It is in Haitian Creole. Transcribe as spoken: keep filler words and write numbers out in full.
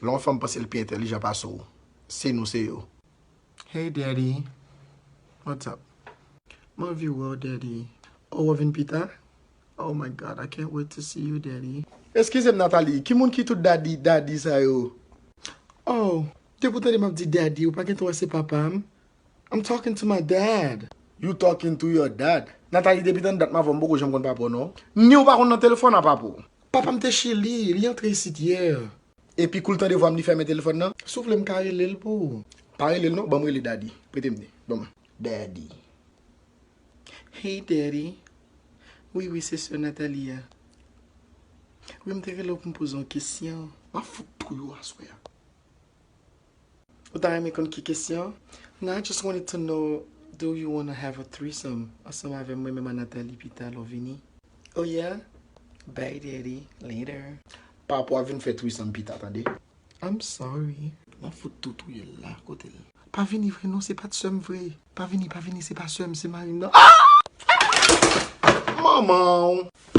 Lè yon fanm panse l pi entèlijan pase w, se nou, se yo. Hey, Daddy. What's up? M anvi wè w, Daddy. Oh, w ap vin pita? Oh my God, I can't wait to see you, Daddy. Eskize m, Nathalie, ki moun ki tout daddy, daddy sa yo? Oh, depi w tande m ap di daddy, ou pa gen tan wè se papa m? I'm talking to my dad. You talking to your dad? Nathalie, depi tann dat m avè w, m poko janm konn papa w, non. Ni w pa konn nan telefòn a papa w. Papa m te Chili, li antre isit yè. Epi kou l tande vwa m, li fèmen telefòn nan? Si w vle, m ka rele l pou ou. Pa rele l non, ban m rele Daddy. Prete m li. Ban m. Daddy. Hey, Daddy. Wi, wi, se sè Nathalie a. Wi, m te rele w pou m poze w yon kesyon. M ap fout touye w aswè a. Ou ta renmen konn ki kesyon? No, I just wanted to know, do you wanna have a threesome ansanm avè mwen menm a Nathalie pita lè w vini? Oh yeah? Bye, Daddy. Later. Papa w ap vin fè threesome pita, tande? I'm sorry. M ap fout tou touye l la, kote l. Pa vini vre non, se pa t sè m vre. Pa vini, pa vini, se pa sè m, se mari m nan. Ah! Manman w!